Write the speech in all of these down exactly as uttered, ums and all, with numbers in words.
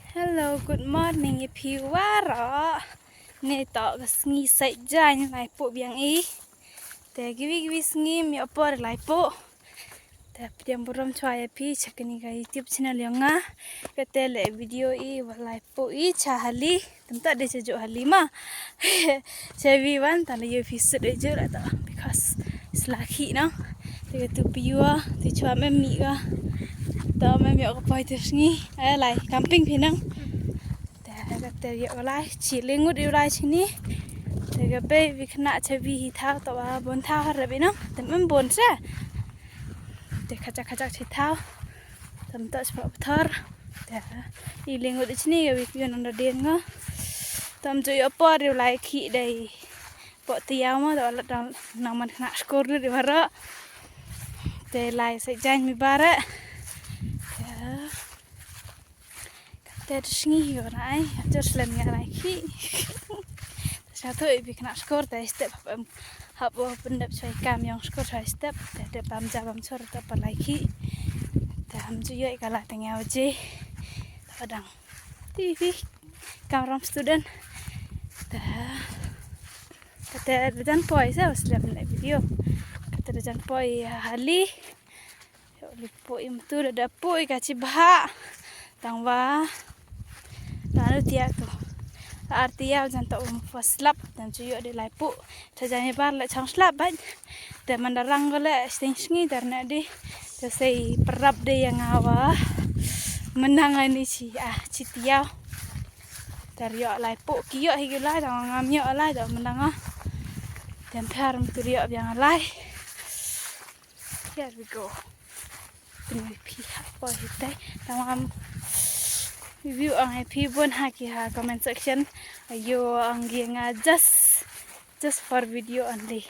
Hello, good morning ya phi waroh. Ni toh ka sngi Saitjaiñ, lai pooh biang i. Te kiwi kiwi sngi ym yoh por lai pooh. Te pdiang burom chwa ya phi cha kani ka YouTube channel yong nga. Kate le video i wa lai pooh i cha hali. Tymtoh de cha jooh hali ma. Cha wi wan tang le yoh phi sut de jooh la toh. Because sla khih nong. Te ka tu phi wa, te chwa mem mih ka. Toh mem yoh ka poi te sngi. Ai lai camping phi nong. Te kate yoh ka lai, chi le ngut yoh lai chini. Te ka bei wi khynnah cha wi hi thaw toh wa bon thaw har rep i nong. Te mem bon se. Te khajak khajak chi thaw. Tymtoh chwa pthor. Te i le ngut chini ka wi phi nong da den ngo. Tang jooh yoh por yoh lai khih dei. Pooh te yaw mo, toh la dang nang man khynnah skur lut i waroh. Te lai Saitjaiñ mi bare. Te Kate da sngi hi wa na ai, jor slem nga lai khih. Te sa tu i bi khynnah skur te step hap em, hap wa pyndep chwa i kam yong skur chwa i step, te dep bam ja bam chor te pa lai khih. Te ham ju yoh i ka la te nga wa je. Te dang. Ti phi kam ram student. Te kate da jan poi sa wa slem le video. Kate da jan poi hali. Yoh li poi mtu da da poi ka chi bha. Tang wa. Tang lu tia tu. Ar tia jan toh um fa slap. Tang chu yoh de lai pooh. Cha jan i bar le chang slap bait. Te man da rang ko le sting sngi tar ne di. Te sei perap de ya nga wa. Menang ani chi, ah, chi tia. Tar yoh lai pooh ki yoh hi ki lai, tang wa ngam yoh lai, tang menang ah. Te phar mtu yoh biang lai. Here we go. Pynwi phi ha poi hi te. Tang wa review ong hi phi bon ha ki ha comment section. Ayo ong ki nga just, just for video only.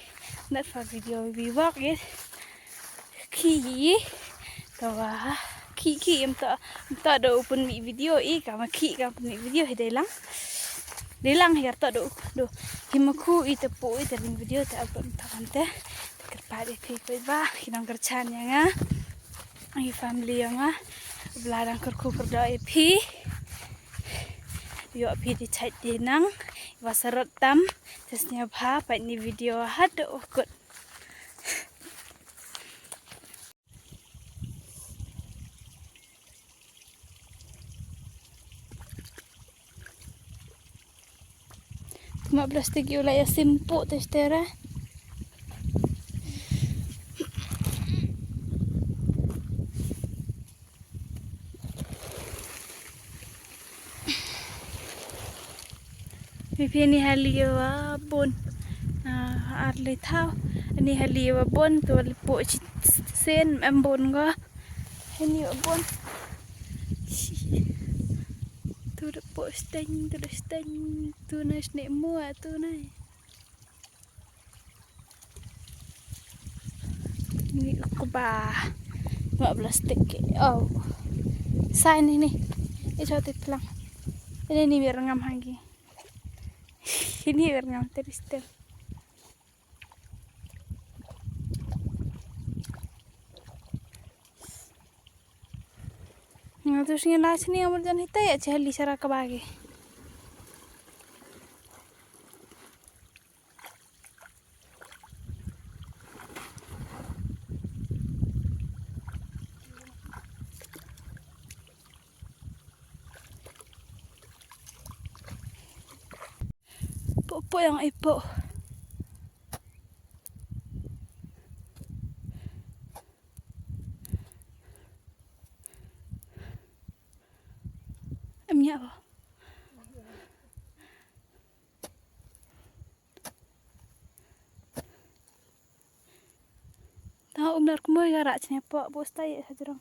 Not for video we walk it. Khih hi. Toh wa khih khih em toh, em toh do open mi video i ka ma khih ka open mi video hi dei lang. Dei lang hi ka toh do, do. Hi ma khu i te pooh i te ring video te upload em toh kan te. Kyrpad ya phi phi ba, ki nongkyrchan ya nga. Ki family ya nga. Bla dang kyrkhu kyrdoh ya phi. Yoh phi di chait di nang. Wa sarot tam. Te sñiawbha pait ni video haduh wa kut. Khmat plastik yow lai ya sim pooh te stera. Phi phi ni hali wa bon. Ah, ar le thaw. Ni hali wa bon to le pooh chi sen em bon ko. Hini wa bon. Tu da pooh steng, tu da steng, tu na sne mua, tu na. Ni ko ba. Khmat plastik ke. Oh. Sai ni ni. I chot i plang. Ini ni biar ngam hangi. Ini biar ngam teristem. Nga tu sngi la sni amur jan hitai ya chali sara ka bagi. Pooh, pooh yang ai pooh. Em nya ba. Ta um dar kmoi ga rach ne pooh, pooh stai ha jrong.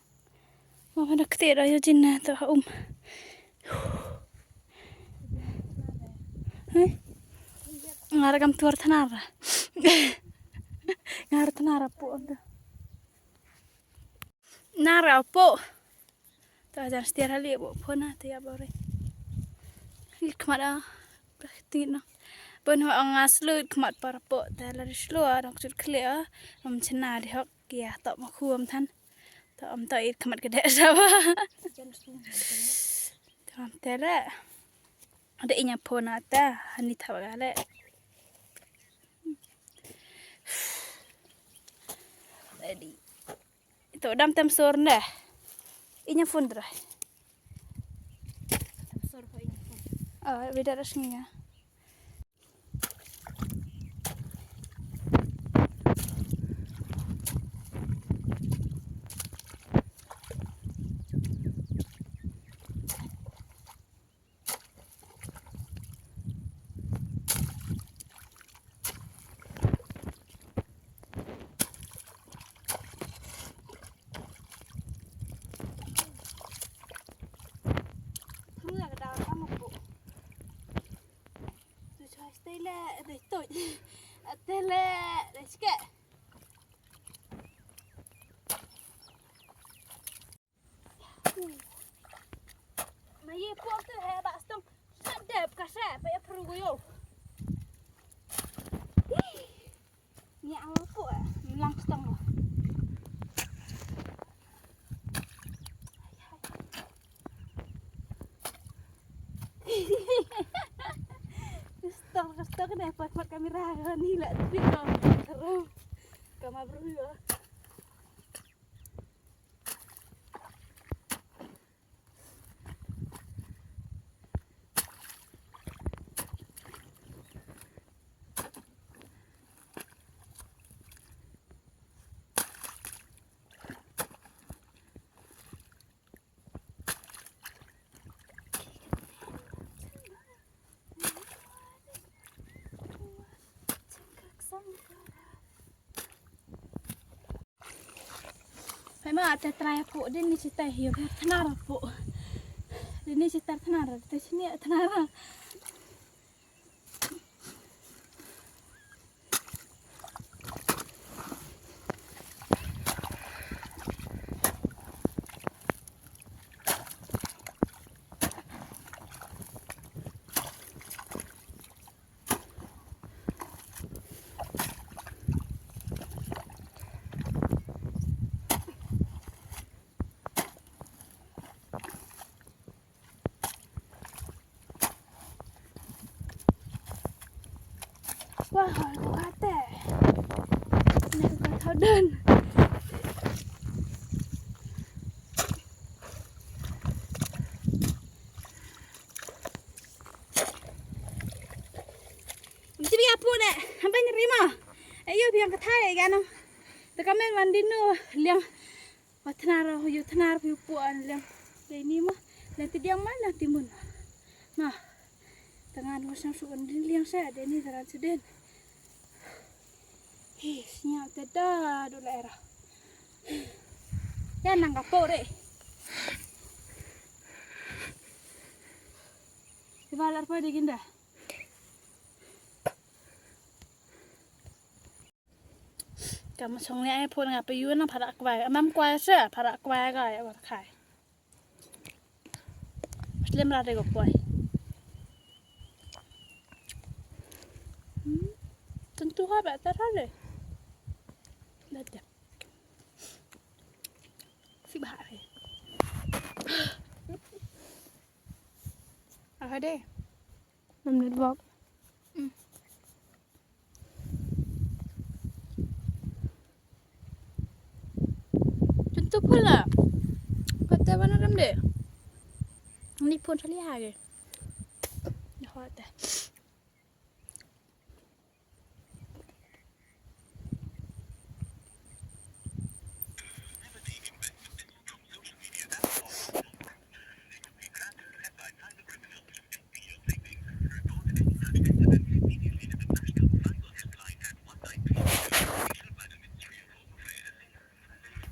Ma mana kte da yo jin na ta um. Hei? Ngar kam tuar thanar. Ngar thanar pooh da. Nara pooh. Ta jan stiar hali pooh phone na, ta ya bore. Lit khmat a. Tingit na. Pon ho ong nga slut khmat par pooh, ta la slut a, dok chut khle a. Am chna di hok ya, ta ma khu am than. Ta am ta it khmat ka de sa ba. Ta Ante re. Ada inya phone ata, hani thaba gale. Ready. Ito dam tem sor ne. Inya phone dra. Tem sor ko inya phone. Oh, beda rasnya. Thru ya ka daw ka mo ko. Tu choi stay le, de toi. Ate le, de chike. Ma ye puak tu he ba stong. Sa dep ka sa, pa ya pru go yo. Ni ang puak, lang stong. Stong, stong ne, pat, pat kamera, ni la, tu ko. Terus, kama bru yo. Pema te trai pu, din ni sita hiu, thanar pu. Din ni sita thanar, te sini thanar. Wah, hoi ko kate. Nek ko thodan. Mesti bi apu ne, hampa nyeri ma. Ayo, biang kathai, gano. Te kamen wan dinu, liang. Wa thanar, yu thanar, yu puan, liang. Dei ni ma, liang ti diang ma, liang ti mun. Ma, tangan wa sang su wan din liang sa, dei ni taran su din. Hi, snya te da, du la era. Ya nang ka po re. Tiba lar pa di ginda. Kam song ni ai phone nga pe yu na phara kwai. Mam kwai se phara kwai ga ya war khai. Muslim ra de go kwai. Hmm. Tentu ha ba ta ra de. Da de. Si ba re. Aha de. Nam ni vlog. Hmm. Tentu pula. Kata mana ram de? Ni phone sali ha ge. Dah kata.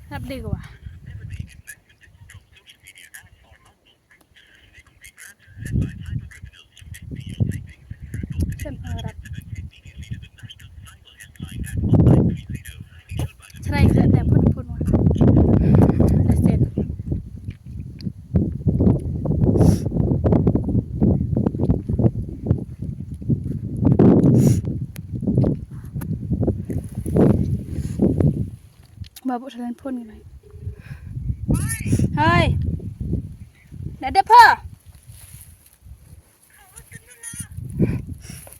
Hap de ko wa. Sem harap. Try ka te phone phone wa. Listen. Babu silent phone ngi nai. Hai. Da dep ha?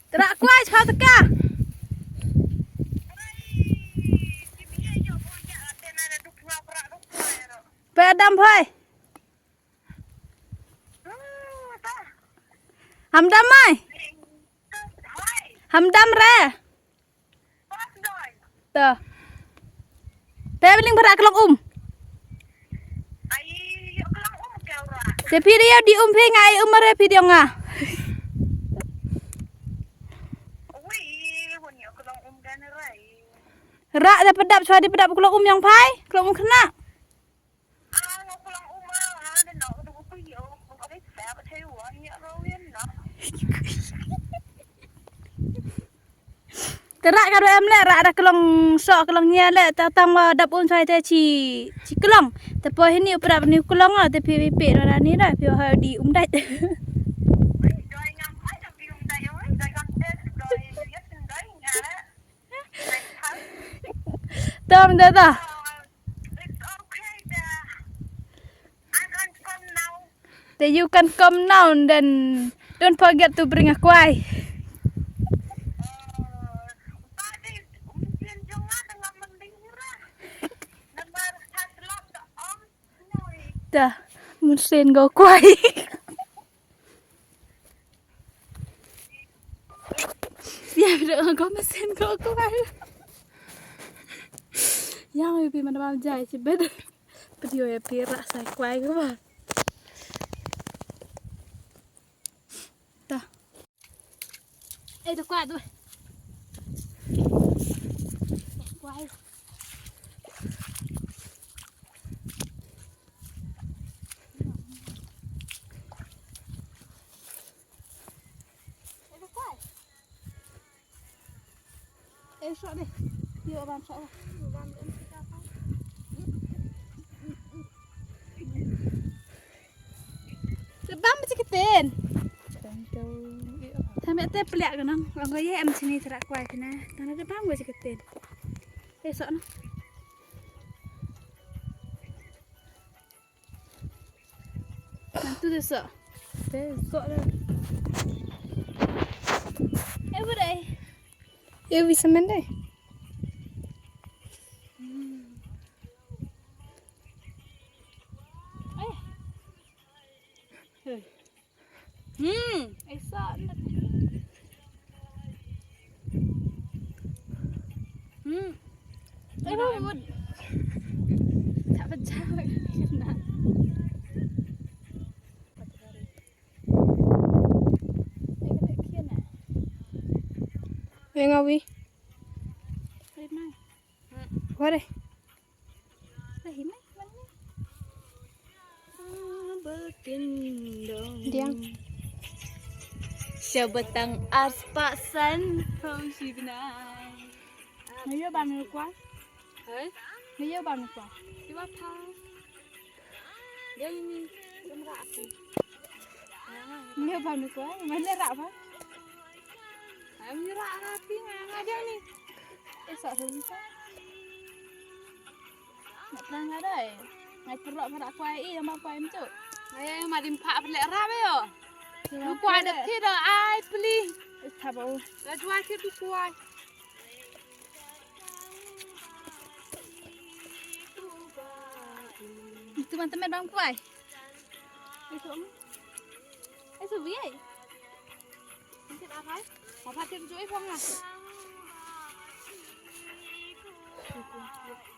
Trak kwai chwa teka. Pe dam phai. Ham dam mai. Ham dam re. To. Te biling para kelong um. Te video di um phi nga ai um re video nga. Ra da pedap chwa di pedap kelong um yang phai, kelong um kena. Te ra ka em le, ra da kelong sok kelong nia le, ta tang wa dap un chai te chi, chi kelong. Te po hini u prap ni kelong a, te pi pi pi ra ni ra, pi ha di um dai. Tam da da. Then you can come now and then don't forget to bring a kwai. Da, mun sen go kwai. Ya, bro, ko mesen ko ko ai. Yang wi pi mana mam jai chi bed. Pdio ya pi ra sa kwai ko ba. Ta. Eh, tu kwai tu. Kwai. Eh, sok deh. Yo, bam sok. Te bam ba chikiten. Tame te pliak ka nang. Lang ko ye em sini trak kwai sini. Tang te bam ba chikiten. Eh, sok na. Nantu de so. De so de. Eh, bu dai. Eh, wi semen dai. Hmm. Ai sa na. Hmm. Ai ba mut. Tak pecah na. Ai ngawi. Ai mai. Ware. Diang. Sha batang ar spah san phong shi bnai. Ngayo ba mi kwai? Hai? Ngayo ba mi kwai? Iwa pha. Dia ini. Dia merak aku. Ngayo ba mi kwai? Mana rak ba? Ai, merak rapi nga, nga dia ni. Eh, sok sa bisa. Nak pernah nga dai. Ngai perlok para kwai i, yang ba kwai mcuk. Ngai ai ma dim pha pelek rap yo. Lu kwai dak kira ai peli. Eh, thabau. La dua kira tu kwai. Itu man temen bang kwai. Itu. Eh, su biai. Mungkin apa? Apa tim joi phong ah?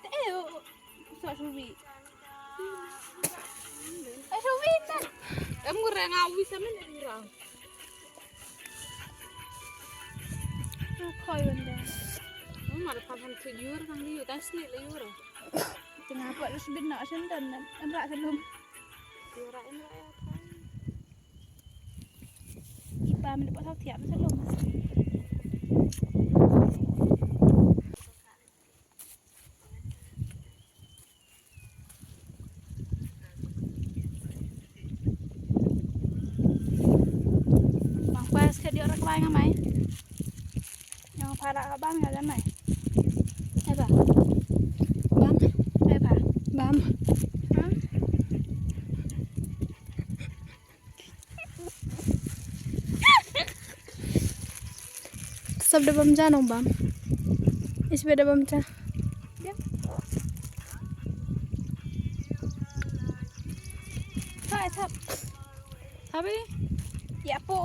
Eh, sok suwi. Eh, suwi ta. Em ngure ngawi samen em ngura. Khoi benda. Hmm, ada papan tu yur kang liu, tas ni le yur. Tengah apa lu sebit nak sendon, em rak selum. Yur em rak ya. Ipa mi dapat hak tiap masa lom. Bang pas ke dia orang kebang amai. Yang para abang ya amai. Eba. Bam. Eba. Bam. Hah? Sap da bam ja nong bam. Is be da bam ja. Thap, thap. Thap i. Ya po.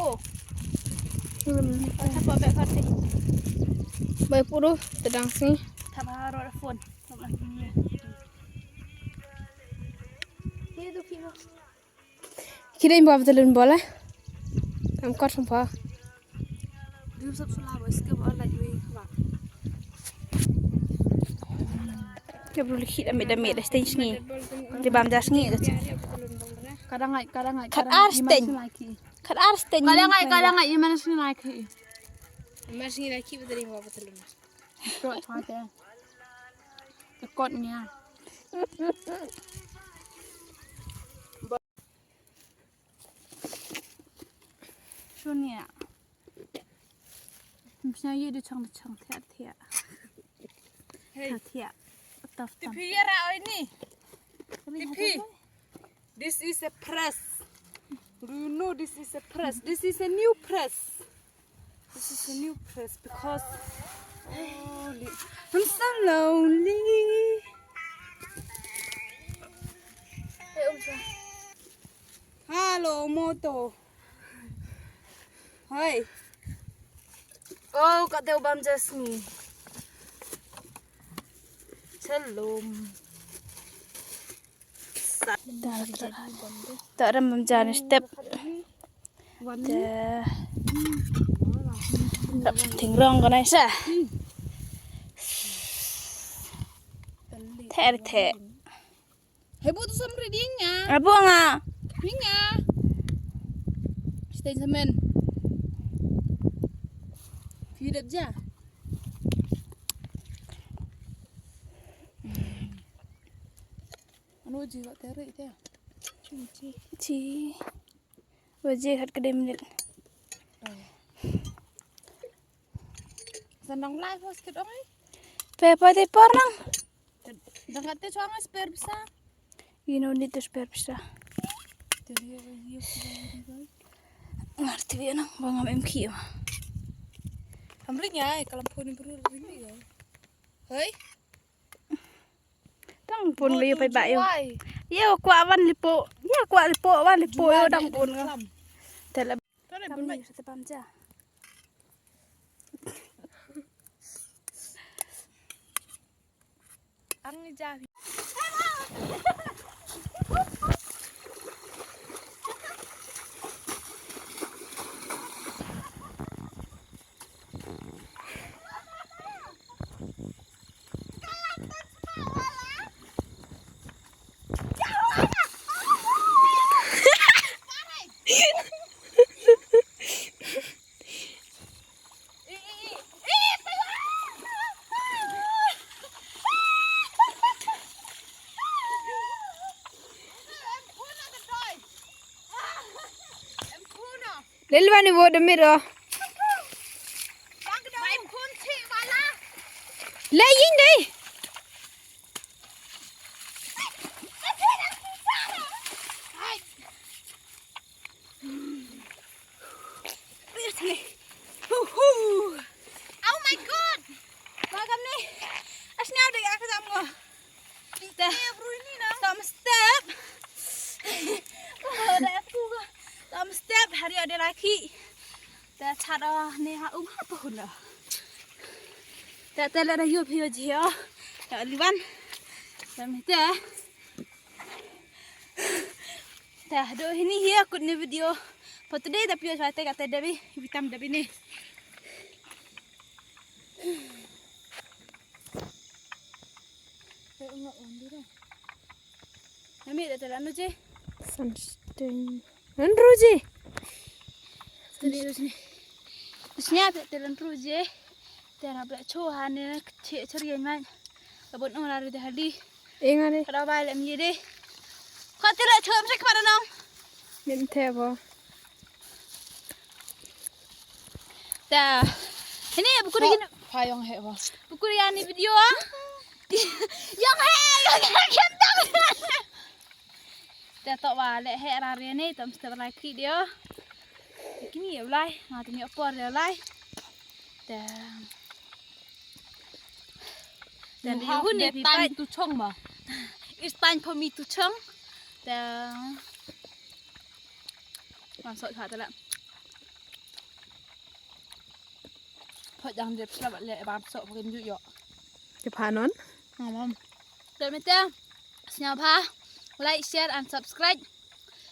Hmm. Thap po be khat i. Bai puru tedang sini. Thap ha ro phone. Ye tu kino. Kira imba betul bol eh. Am kot sumpa. Dum sap sula boys ke bol lagi wei kaba. Ke bru likhi dame dame da stage ni. Di bam ja sngi da. Kadang ai, kadang ai, kadang ar stage. Kat ar stage. Kadang ai, kadang ai, iman sngi laki. Iman sngi laki betul imba betul. Kot chwa te. Kot nia. Sunia. Msnya ye de chang de chang thiah thiah. Hey. Thiah thiah. Tough. Tipi ya ra oi ni. Tipi. This is a press. Do you know this is a press? This is a new press. This is a new press because, holy, I'm so lonely. Hello, moto. Hi. Oh, kat te u bam ja sngi. Shalom. Ta, ta, ta ram bam ja ni step. Ta. Rap thing rong ko nai sa. Ther the. Hebu tu samri ding nga. Abu nga. Ding nga. Stay samen. Pidap ja. Anu ji wa teri te. Ji. Wa ji hat kede minit. Sandang lai hos kit ong ai. Pe pa te por nang. Dang kat te chuang spare pisa. You know need to spare pisa. Ngar ti nang bang am em ki ma. Am ring ya, kalam phone bru ring ya. Hei. Dang pun le pai ba yo. Yo kwa wan lipo. Yo kwa lipo wan lipo yo dang pun. Tele. Tele pun sa te pam ja. Ang ni ja. Lelwani wo de miro. Le yin de. Oh my God! Bagam ni. Asnya de aku tak mau. Dah. Tam step. Oh, dah aku. Tam step hari ada lagi. Dah cara ni ha um apa huna. Dah tele dah yup hiu jia. Dah liwan. Dah mita. Dah do hini hia kut ni video. For today dah pio chwa te kata dabi. Bitam dabi ni. Nami da telan ruje. Sunstein. Nan ruje. Tadi ruje ni. Snya da telan ruje. Tera bla cho hane che charian man. Abon ora ruje hali. Enga de. Kada bai lem ye de. Khati la cho am se kmana nong. Min the bo. Ta. Ini ya buku ni. Pha yong he wa. Buku ni ani video ah. Yong he, yong he, yong he. Ta to wa le he ra re ni tam step lai ki dia. Kini ya lai, nga tu ni opor ya lai. Te, te ni hun ne pi time to chong ba. It's time for me to chong. Te man so kha te la. Pho jang dep slap le bam so pho kin ju yo. Te pha non. Mam. Te me te. Sñiawbha like, share and subscribe.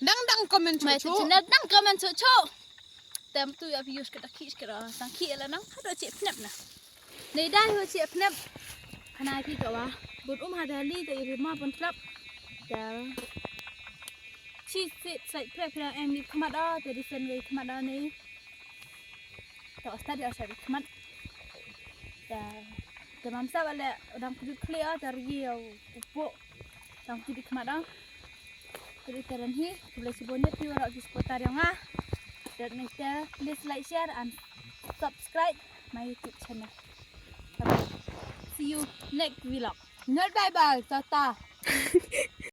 Dang dang comment chu chu. Dang comment chu chu. Tem tu ya views ka da khi ka da sang khi la nang ha da che pnep na. Nei dai ho che pnep. Khana ki ka wa. Bun um ha da li da i ma bun klap. Da. Chi sit sai pre pre em ni khmat da, da di sen wei khmat da nei. Ta stad ya sa khmat. Ta, ta mam sa wale dang kujut khle a, ta ri ya upo. Dang kujut khmat a. Ri ta ran hi, kule si bonet pi wara ki supporter yong a. Ta ne ta, please like, share and subscribe my YouTube channel. Bye bye. See you next vlog. Not bye bye, tata.